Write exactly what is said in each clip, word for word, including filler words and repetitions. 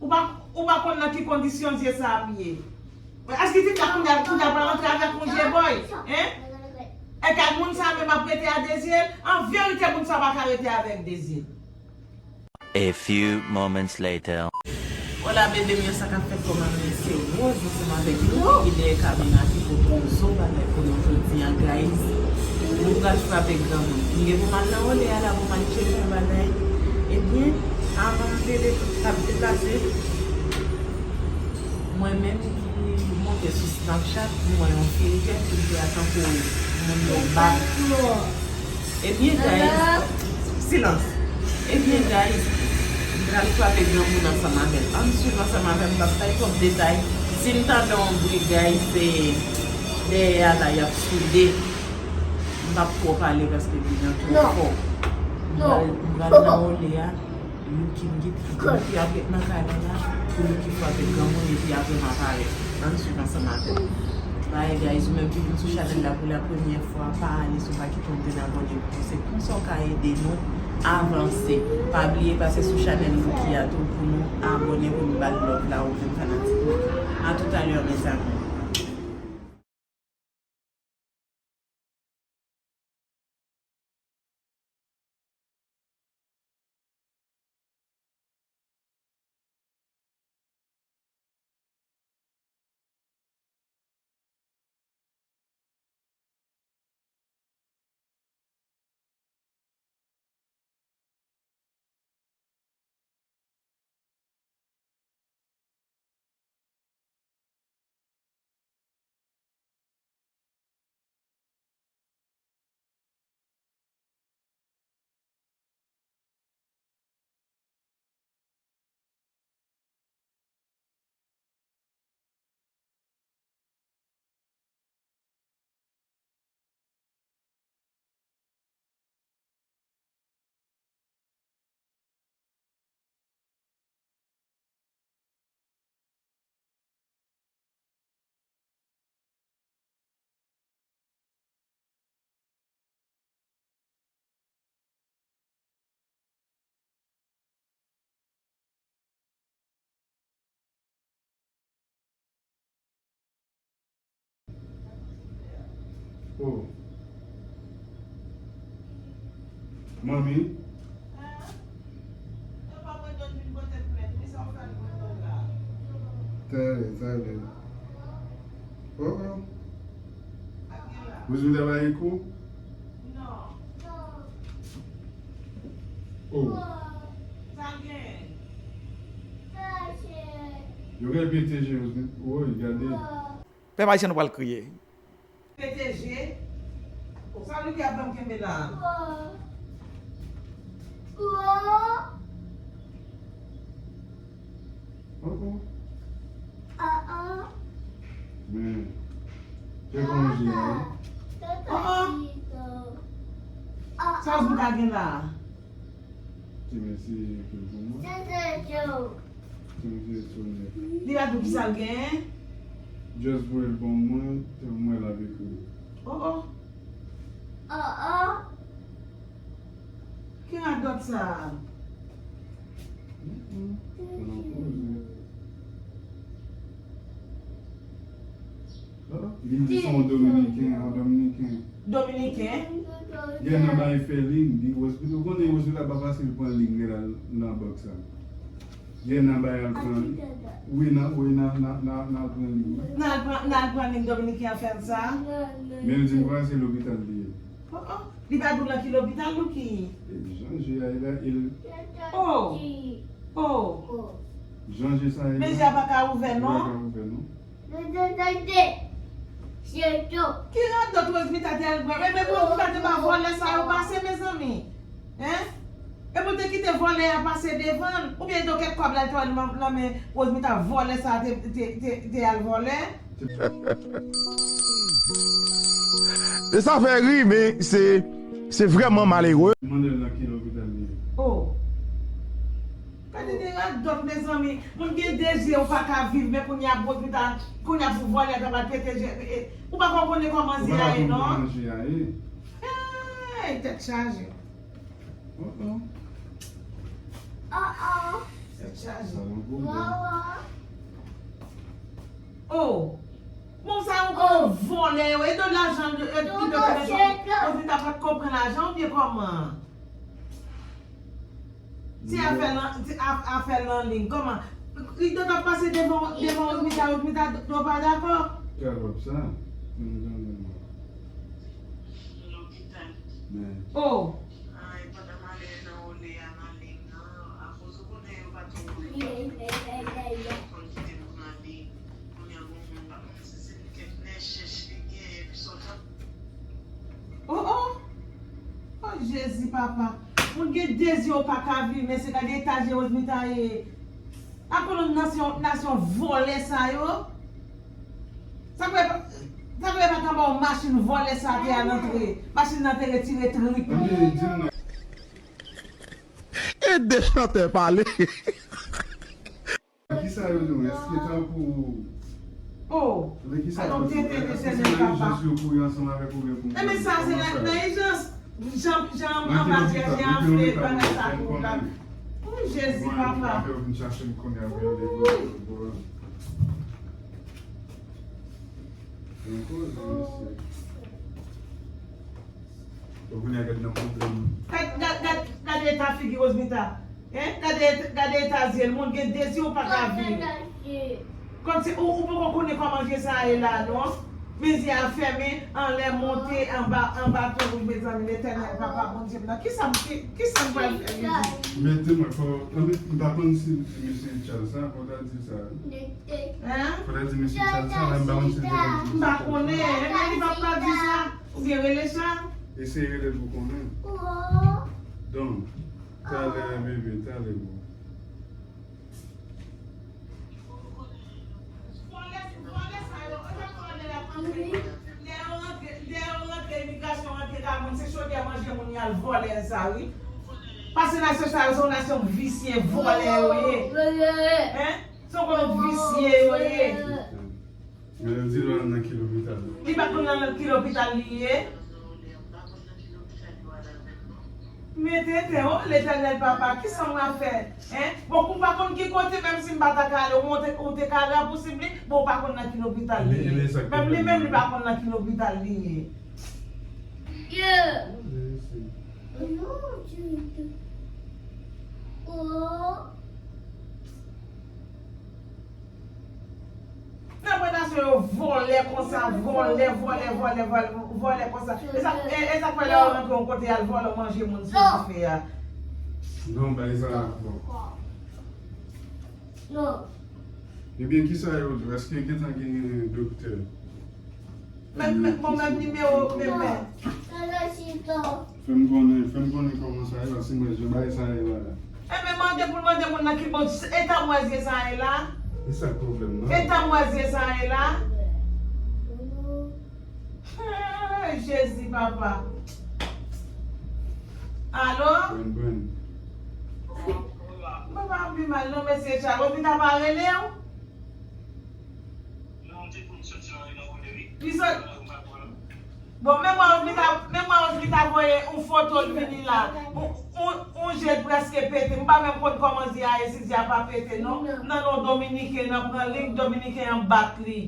Ou pa, ou pa konn nan ki kondisyon zye sa ap ye. Èske ti ta kounye a, kounye a pral antre avèk yon zye bòy? Hein? E kay moun sa menm ap rete a de zye? An verite, moun sa pa ka rete avèk de zye. A few moments later. Hola, bebe mio, sa k ap fèt, kòman nou ye? Se Rose ansanm avèk nou ki dèyè kamera ki pote yon zo bagay pou nou jodi a, guys. Nou pral frape granmoun. M gen pou m al nan olè a la, pou m al tcheke yon bagay. Ebyen, avan m vire, m ap deplase. Mwen menm ki monte sou Snapchat, m wè yon filtè, filtè a tankou moun yo bat. Ebyen, guys, silans. Ebyen, guys, m pral frape granmoun ansanm avè l. Ann swiv ansanm avè m, m p ap bay twòp detay. Si n tande yon bri, guys, se dèyè a la, y ap soude. M p ap twò pale paske bri an twò fò. M pral, m pral nan olè a. Lucky m gen, Lucky ap ret nan kay la la pou Lucky frape granmoun epi apre m aparèt. Ann swiv ansanm avè m. Bye guys, ou menm ki vin sou chanèl la pou la premyè fwa, pa ale san w pa kite yon grenn abòne pou mwen. Se konsa w ka ede nou avanse. Pa bliye pase sou chanèl Lucky a tou pou nou abòne, pou nou ba l love la, ou menm fanatik Lucky. A toutalè, mezanmi. Oh. Manmi. Tande, tande. Oh, oh. Ou jwenn travay kou? Oh. Yo gen P T G, woy, gade. Pèp ayisyen nou pral kriye. P T G. Sa Lucky ap ban m kenbe la? Oh, oh. Men, se konn je a, wi. Oh, oh. Sa w ta gen la? Ti mesye, fè l pou mwen. Ti mesye, sonnen. Li pa di w kisa l genyen? Just voye l ban mwen, tèlman l ap ekri. Oh, oh. Oh, oh. Ki radòt sa a? Mm, mm. Fè nan poze. Ah, li di se yon Dominiken, yon Dominiken. Dominiken? Gen nan bay fè liy, li Westfield, ou konnen Westfield la pa fasil pran liy lè l al nan bank sa. Gen nan bay al pran, wi, nan, wi, nan, nan, nan, nan al pran liy, wi. Nan al pran, nan al pran liy Dominiken an fè l sa? Men l di m kwè se lopital li ye. Oh, oh. Li pa di w nan ki lopital ou ki? E jan je a ye la, e l. Oh. Oh. Jan je sa ye la. Men je a pa ka ouvè non. Pa ka ouvè non. Ki radòt Rosemita te al bwè? Men, men Rosemita te ba vòlè sa yo pase, mezanmi. Hein? E pou te kite vòlè a pase devan l, oubyen li te kèk kòb la, li te wè nan, nan men Rosemita, vòlè sa te, te, te, te al vòlè. E sa fè ri, men se, se vrèman malere. Mande l nan ki lopital li ye. Oh. Gade de radòt, mezanmi. Moun gen de zye, ou pa ka viv, men kounye a, Rosemita, kounye a pou vòlè ta pral pete je, e, e, ou pa konn konnen kòman zye a ye, non? Ou pa konn kòman je a ye. Hey, tèt chaje. Oh, oh. Oh, oh. Sa yon pwoblèm. Oh! Bon, sa yon gwo vòlè yo. E do lajan, e, e do lajan. Osmita pa t ko pran lajan oubyen kòman? Ti afè lan, ti af-, afè lan liy. Kòman? Li t ap pase devan, devan Osmita, Osmita, do pa dakò? Kalòt sa. Mwen tande mwen. Men. Oh! Ay, pandan m ale nan ole a nan liy nan, akoz ou konnen yo pa twò renmen m, yo konn kite m pran liy. Kounye a gon moun pa konn si se kèk nèchèch li gen, epi sòt ap. Oh, oh! Oh, Jezi, papa. Moun gen de zye, yo pa ka viv, men se gade eta je Osmita ye. A kolonn nasyon, nasyon vòlè sa yo. Sa vle, sa vle pa t anba yon machin vòlè sa te al antre. Machin nan te retire trip li. Ede chantè pale. Kisa yo di w? Èske tankou... Oh! Men kisa yo di w? Èske se nan ijans yo kouri ansanm avèk ou oubyen pou... Ebyen sa se nan, nan ijans. Jan, jan anba tè, jan anfle, bagay sa tou la. Ou Jezi, papa. Ou vin chache m kounye a pou yo depoze l bò. Yon koze, mesye. Ou kounye a gad nan pwoblèm. Gad, gad, gad, gade eta figi Osmita. Hein? Gade, gade eta zye l. Moun gen de zye ou pa ka viv. Kòmsi ou, ou poko konnen kòman je sa ye la, non? Men zye a fèmen, anlè, monte, anba, anba tou, wi, mezanmi, Letènèl, papa, Bondye m nan. Kisa m, ki, kisa m pral fè, Jezi? Mete mwen, fò, anben, m pa konn si li di mesye Charles sa, fò w ta di sa. Hein? Fò w ta di mesye Charles sa, men m pa konn si li te konn di mesye Charles sa. M pa konnen, men li p ap ka di sa. Oubyen rele Charles. Eseye rele l pou konnen. Donk, talè, bebe, talè, bro. Lè yo rantre, lè yo rantre imigrasyon, rantre kay moun, se chodyè manje moun y al vòlè sa, wi. Pase nasyon sa yo, se yon nasyon visye, vòlè yo ye. Hein? Se yon kolon visye yo ye. Men yo di l al nan ki lopital. Li pa konn nan ki lopital li ye. Men tenten, o Letènèl papa, kisa mwen ap fè? Hein? Bon, ou pa konn ki kote, menm si m pa ta ka ale, ou te, ou te ka rapousib li, bon, ou pa konn nan ki lopital li ye. Menm li menm, li pa konn nan ki lopital li ye. Nan pwen nasyon yo vòlè konsa, vòlè, vòlè, vòlè, vòlè, vòlè konsa. E sa, e, e sa k fè lè yo rantre yon kote, y al vòlè manje moun sou dife a. Non, bay sa, bon. Non. Ebyen, kisa yo di w? Èske gentan gen doktè? Men, men, bon, men nimewo, men, men. Fè m konnen, fè m konnen kòman sa ye la, si m wè jan bagay sa ye la. Enben, mande pou l mande moun nan ki bò, e tann m wè zye sa ye la. E sa k pwoblèm nan? E tann m wè zye sa ye la. Hey, Jezi, papa. Alo? Bren, bren. Mwen pa pi mal, non, mesye Charles. Osmita pa rele w? Li sot. Bon, men mwen, Osmita, men mwen, Osmita voye yon foto l vini la. Yon, yon, yon je l prèske pete. M pa menm konn kòman zye a ye, si zye a pa pete, non. Nan non Dominiken, nan pran li, Dominiken an bat li.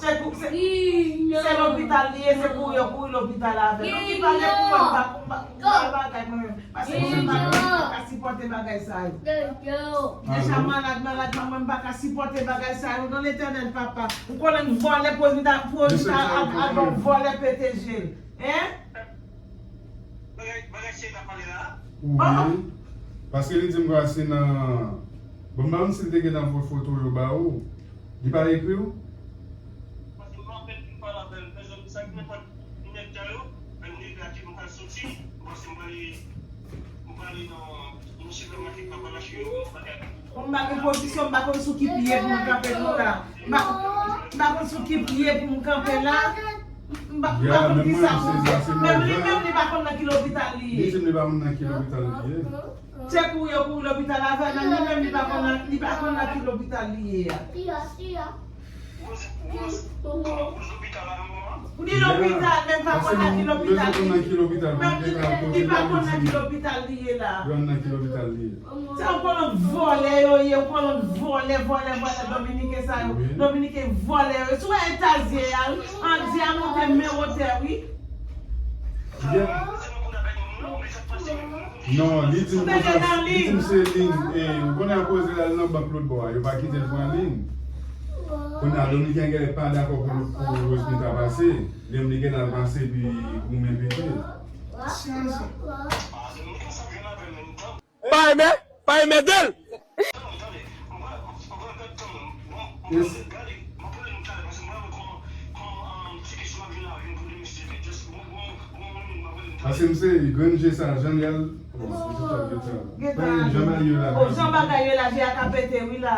Se kou-, se, se lopital li ye, se kouri yo kouri lopital avè l. Ou ki pale pou mwen, m pa, m pa, m pa bagay mwen menm. Paske mwen menm m pa ka sipòte bagay sa yo. Deja malad, malad, mwen menm m pa ka sipòte bagay sa yo. Nan Letènèl, papa. Ou konnen vòlè, pou Osmita, pou Osmita ap, ap, ap vòlè pete je l. Hein? Bagay, bagay se n ap pale la. Wi. Paske li di m kwa se nan, bon, m pa konn si l te gentan voye foto yo ba ou. Li pa ekri w? Paske m pa fèt pou m pale avè l. Mezanmi, sa ki nenpòt nèg sa yo, menm nèg la ki m pral soti, m panse m prale, m prale nan yon sipèmakèt m ap al achte yon bagay. Bon, m pa gen pozisyon, m pa konn sou ki pye pou m kanpe non la. M pa, m pa konn sou ki pye pou m kanpe la. M pa, m pa konn kisa pou m fè. Menm li menm, li pa konn nan ki lopital li ye. Li di m li pa konn nan ki lopital li ye. Se kouri yo kouri lopital avè l, menm li menm, li pa konn nan, li pa konn nan ki lopital li ye a. Li lopital, men pa konn nan ki lopital li ye. Menm li, li pa konn nan ki lopital li ye la. Yo nan ki lopital li ye. Se yon kolon Yo ye yon kolonn vòlè, vòlè, vòlè, Dominiken sa yo. Dominiken vòlè yo. Si w wè eta zye a, wi. An di a monte men wotè, wi. Non, li di m konsa, li di m se liy, e, ou konnen akoz li al nan bank lòt bò a, yo pa kite l pran liy. Kounye a, Dominiken genlè pa dakò pou, pou Rosemita pase, li menm li genlè al pase epi goumen pete. Pa renmen, pa renmen de l. Yes. Paske m se grenn je sa, jan l ye a, bon, se tout sa, tout sa. Gentan. Jan bagay yo la, oh, jan bagay yo la, je a ka pete, wi la.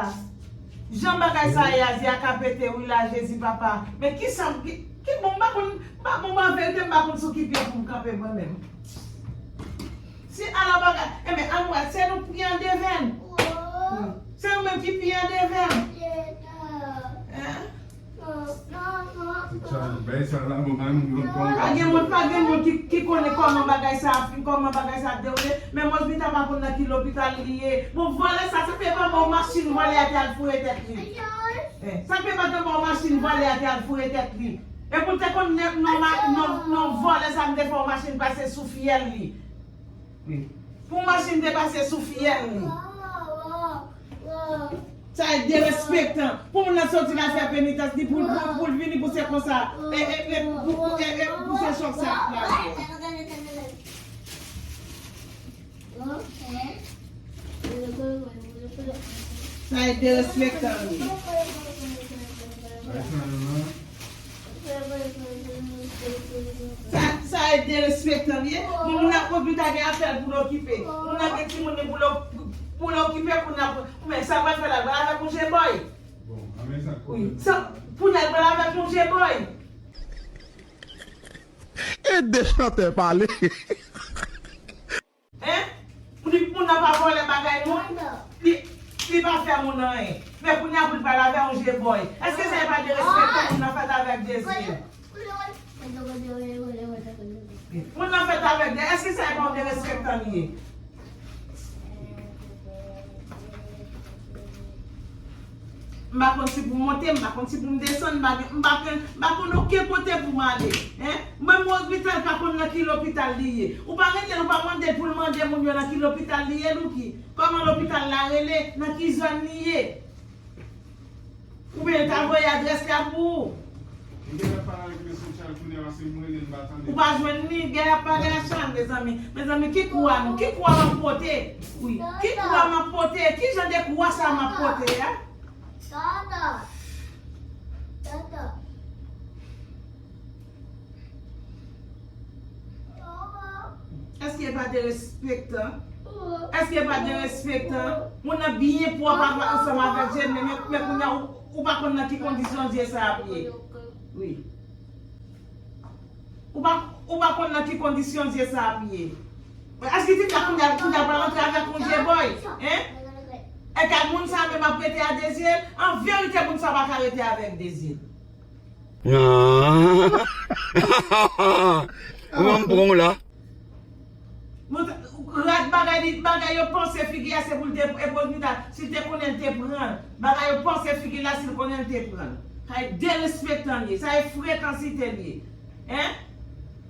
Jan bagay sa ye a, je a ka pete, wi la, Jezi papa. Men kisa, ki, ki bon, m pa konn, m pa, bon, an verite, m pa konn sou ki pye pou m kanpe mwen menm. Si ala bagay, enben, ann wè, se nou pran devèn. Se nou menm ki pran devèn. Hein? Pa gen moun, pa gen moun ki, ki konnen kòman bagay sa ap fin, kòman bagay sa ap dewoule. Men Rosemita pa konn nan ki lopital li ye. Bon, vòlè sa, sa fè pa bon machin vòlè a te al foure tèt li. Eh, sa fè pa bon machin vòlè a te al foure tèt li. E pou l te konn non, non, non vòlè sa m te fè yon machin pase sou fyèl li. Wi. Pou machin te pase sou fyèl li. Sa e derespektan. Pou moun nan soti la fè penitans li, pou, pou, pou l vini pou se konsa. E, e, e, pou, pou, e, e, pou se chòk sa ap la. Sa e derespektan li. Sa, sa e derespektan li ye. Bon, moun nan konpita gen afè l pou l okipe. Moun nan gen timoun li pou l, pou l okipe, pou l ap, men sa pral fè la, pral avèk yon jebòy. Bon, anben sa. Wi, sa, pou l pral avèk yon jebòy. E de chantè pale. Hein? Li, moun nan pa vòlè bagay moun, li, li pa fè moun anyen. Men kounye a pou l pale avè yon jebòy. Èske sa e pa derespektan moun nan fèt avèk de zye? Moun nan fèt avèk de, èske sa e pa yon derespektan li ye? M pa konn si pou m monte, m pa konn si pou m desann, m pa gen, m pa konn, m pa konn okenn kote pou m ale. Hein? Menm Rosemita pa konn nan ki lopital li ye. Ou pa rele l, ou pa mande l pou l mande moun yo nan ki lopital li ye, Louky. Kòman lopital la rele, nan ki zòn li ye. Oubyen l ta voye adrès la pou ou. Li genlè ap pale avèk mesye Charles kounye a, paske m rele l, m pa tande. Ou pa jwenn li, gen ap pale a Charles, mezanmi. Mezanmi, ki kou a nou? Ki kou a m ap pote? Wi. Ki kou a m ap pote? Ki jan de kou a sa m ap pote a? Tata. Tata. Èske pa derespektan? Èske pa derespektan? Moun nan byen pwòp ansanm avèk je, men, men, men kounye a, ou, ou pa konn nan ki kondisyon je sa ap ye. Wi. Ou pa, ou pa konn nan ki kondisyon je sa ap ye. Èske ti la kounye a, kounye a pral rantre avèk yon jebòy? Hein? Èske moun sa menm ap rete a de zye? An verite, moun sa pa ka rete avèk de zye. Ou ban m pran w la. Mwen, rad bagay li, bagay yo panse figi a se pou l te, e Rosemita, si l te konnen l te pran l. Bagay yo panse figi la si l konnen l te pran l. Sa e derespektan li ye, sa e frekansite li ye. Hein?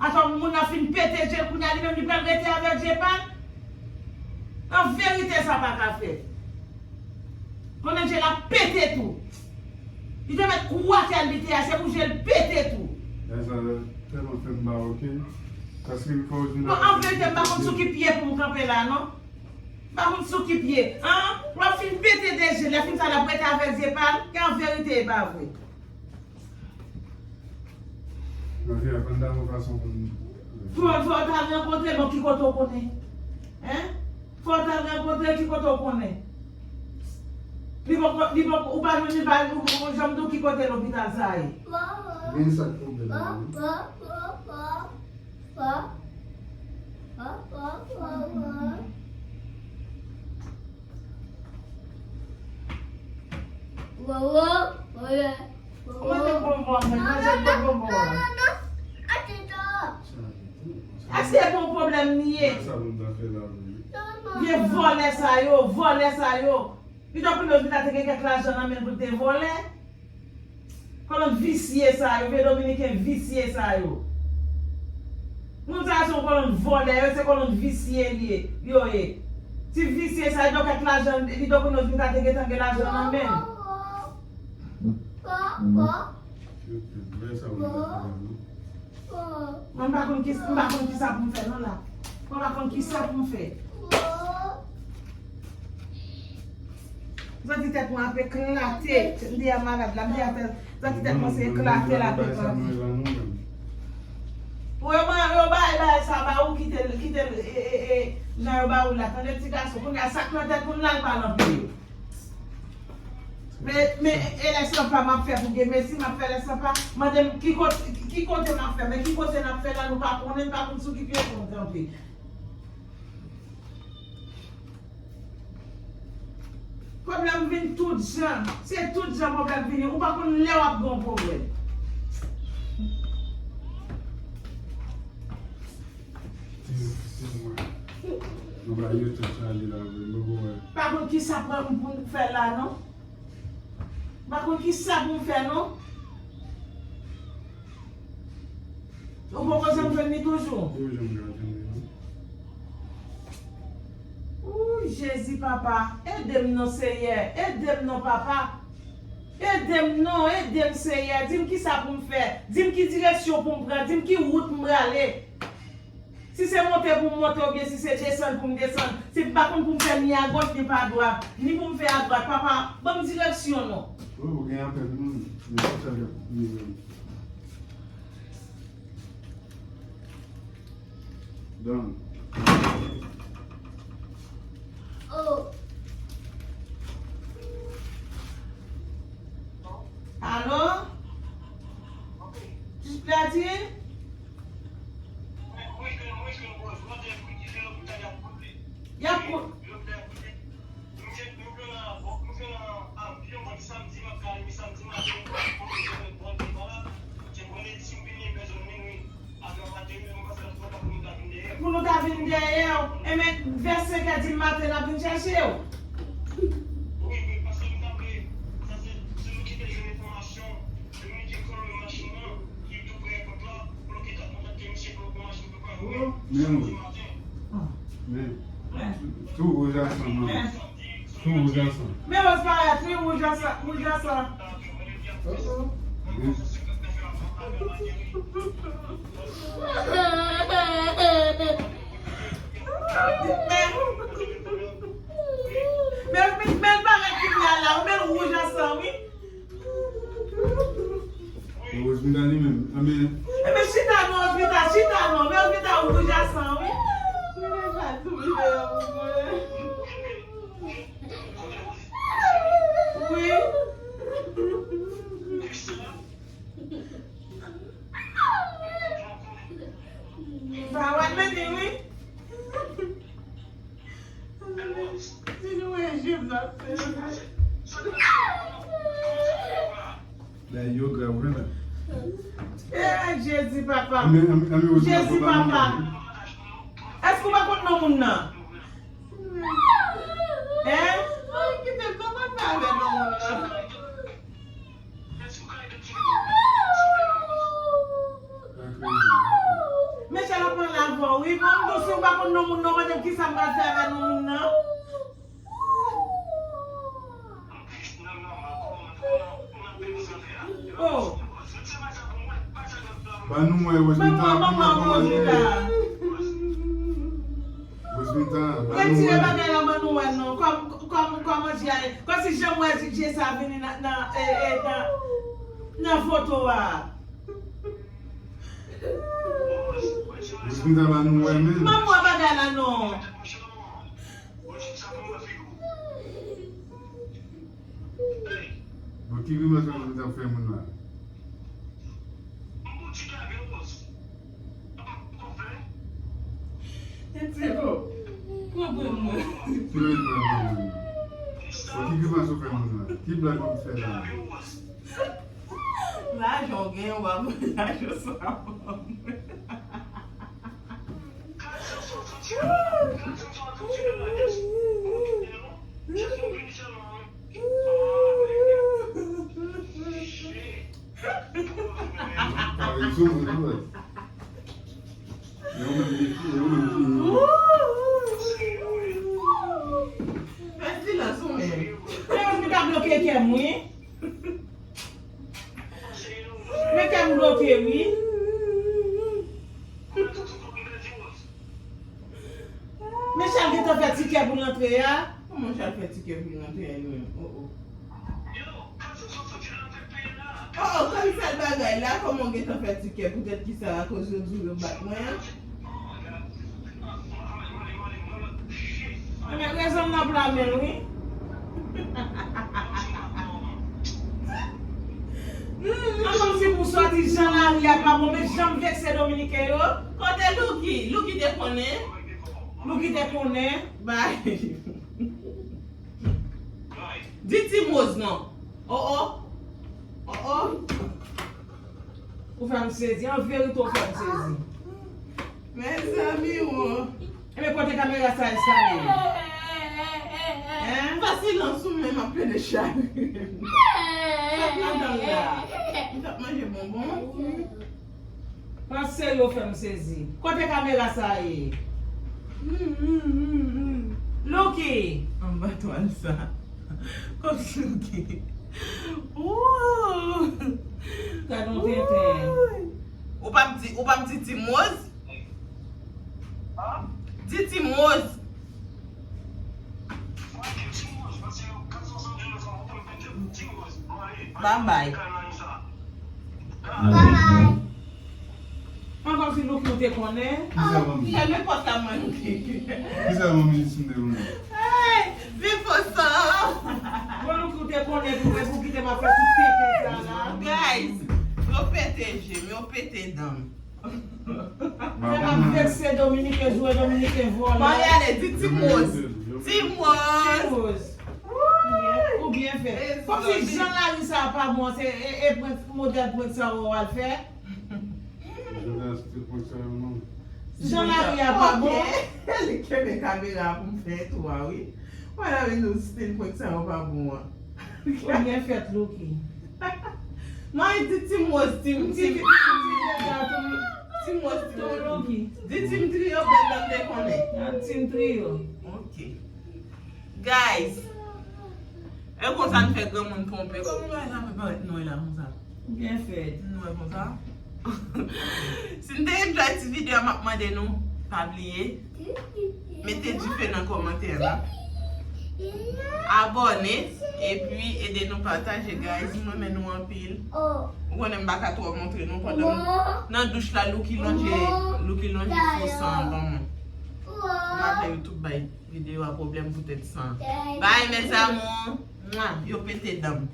Atò moun nan fin pete je l kounye a, li menm li pral rete avèk je pa l? An verite, sa pa ka fèt. Konnen je l ap pete tou. Li te mèt kou atè a l te ye a, se pou je l pete tou. Nèg sa tèlman fè m ba oke. Paske m fè w di. Bon, an verite, m pa konn sou ki pye pou m kanpe la, non. M pa konn sou ki pye. An? W ap fin pete de je, lè fin sa l ap rete avèk je pa l, e an verite, e pa vre. Mafya, pann dakò fason pou n. Fò, fò w t al rankontre l, bon, ki kote w konnen? Hein? Fò w t al rankontre l, ki kote w konnen? Li poko, li poko, ou pa jwenn li, pa, ou, ou janm di w ki kote lopital sa ye? Men sa k pwoblèm nan, wi. Ou mete bon bon bon. Èske e pa yon pwoblèm li ye? Vye vòlè sa yo, vòlè sa yo. Li dòk Windows li ta te gen kèk lajan nan men l pou l te vòlè. Kolonn visye sa yo, vye dominiken visye sa yo. Moun sa yo se yon kolonn vòlè, yo se kolonn visye li ye, yo ye. Ti visye sa yo, li dòk kèk lajan, li dòk Windows li ta te gentan gen lajan nan men l. Mwen pa konn ki, m pa konn ki sa pou m fè non la. Mwen pa konn ki sa pou m fè. Zanti tèt mwen ap eklate. M di a malad la, m di a tèt, zanti tèt mwen se eklate l ap eklate. Ou yo ba, yo bay, bay sa ba ou, kite l, kite l, e, e, e, jan yo ba ou la. Tande ti gason, kounye a sa k nan tèt moun la, l pa nan pye yo. Men, men, e lè sanpa m ap fè pou gen mesi, m ap fè lè sanpa, mande m ki kote, ki kote m ap fè, men ki kote n ap fè la, nou pa konnen, n pa konn sou ki pye nou kanpe. Pwoblèm vin tout jan, se tout jan pwoblèm vini, ou pa konn lè w ap gen yon pwoblèm. Ti, ti mwen. Nou ba yo tèt chaje la vre, nou wè. Pa konn ki sa pran m pou m fè la non. Pa konn ki sa pou m fè non. Ou poko janm jwenn li toujou? Ou janm ka jwenn li non. Ooh, Jezi papa, ede m non Seyè, ede m non papa. Ede m non, ede m Seyè, di m ki sa pou m fè, di m ki direksyon pou m pran, di m ki wout m prale. Si se monte pou m monte oubyen si se desann pou m desann, si m pa konn pou m fè ni agoch ni pa dwat, ni pou m fè adwat, papa, ban m direksyon non. Wi, ou gen apèl moun, men se sa k ap rive. Donk. Alo? Platine? Y ap kou- Pou nou ta vin dèyè w. Enben, vè senkè dimaten, n ap vin chèche w. Men wi. Men. Tou wouj a san, man. Tou wouj a san. Men wòz parèt, wi, wouj a san, wouj a san. Men, men, men, men parèt kounye a la, men wouj a san, wi. Rosmita li menm. Anben. Enben chita non, Rosmita, chita non. Men Rosmita wouj a san, wi. Wi. Sa wè l vini, wi. Di nou wè je m nan fè. Bagay yo grav vre la. Eh, Jezi papa. Jezi papa. Èske w pa konn non moun nan? Hein? Mwen kite l, kòman fè avè non moun nan? Mesye la pran lajan wi. Bon, m di w, si w pa konn non moun nan, mande m kisa m pral fè avè non moun nan. Oh. Ban nou wè Rosmita, ban nou wè kòman l ye. Rosmita, ban nou wè. Retire bagay la, ban nou wè non. Kòm, kòm, kòman je a ye. Kòmsi jan m wè je sa vini nan, nan, e, e, nan, nan foto a. Rosmita, ban nou wè menm. Ban m wè bagay la non. Bon, ki grimasi Rosmita ap fè moun la? Eti, oh, pran pran mwen. Ki grimasi w fè moun la? Ki blag w ap fè la? Lajan w genyen, w ap lajan sa ban mwen. Kat san swasannsis dola, kat san swasannsis dola, yes. Ou konnen non? Jezi, Pale sou mwen, wi. Yo menm ki, yo menm ki. Fè silans ou menm. Yo menm ki ta bloke kè m, wi. Men kè m bloke, wi. Men Chal gentan fè tikè pou l antre a. Kòman Chal fè tikè pou l antre a li menm? Oh, oh. Oh, oh, kòm sèl bagay la, kòman w gentan fè tikè? Poutèt kisa? Akoz yo di w yo bat mwen an? Ebyen, rezon m nan pla men l, wi. An kòmsi pou sòti jan lari a pa bon, men jan m vekse Dominiken yo. Kote Louki? Louki te konnen? Louki te konnen? Bay. Di Timoz non. Oh, oh. Oh, oh. Ou fè m sezi. An verite, ou fè m sezi. Mezanmi, wo. Ebyen, kote kamera sa instale? Hein? Fè silans ou menm, ap plede chak. Sa k nan dan l la? M t ap manje bonbon. Panse yo fè m sezi. Kote kamera sa ye? Louki! Anba twal sa. Kòm Louki. Wouy! Gad yon tenten. Wouy! Ou p ap di, ou p ap di Timoz? Di Timoz. Babay. Babay. An kòmsi Louki ou te konnen. Kisa manmi? Fèmen pòt la mwen Louki. Kisa manmi di si m te konnen? Hey, vin fò sa. Bon Louki ou te konnen pou mwen pou kite m ap fè tout tenten sa la. Guys, yo pete je m, yo pete dan m. Fè m ap vekse Dominiken, jwe Dominiken vòlè. Maryane, di Timoz. Timoz. Timoz. Ou byen fè. Kòmsi jan lari sa a pa bon, se e, e prank, modèl prank sa ou al fè. Jan lari a pa bon. Li kenbe kamera pou m fè tou a wi. Wala wi nou stil prank sa ou pa bon an. Ou byen fèt Louki. Non, li di Timoz, Tim, Tim, Tim, Timoz, Tim, Louki. Di Tim Trio, bèl dam te konnen. Tim Trio. Ok. Guys, e konsa n fè granmoun twonpe. Kòman bagay sa fè parèt non la konsa? Ou byen fèt. Non, e konsa. Si n te enjoy ti videyo a, m ap mande nou, pa bliye mete dife nan kòmantè la. Abòne, epi ede nou pataje, guys. M renmen nou anpil. Ou konnen m pa ka twò montre nou pandan m nan douch la, Louki lonje, Louki lonje fo san an ban mwen. M ap fè YouTube bay videyo a pwoblèm poutèt san an. Bye mes amours. Mwa, yo pete dan m.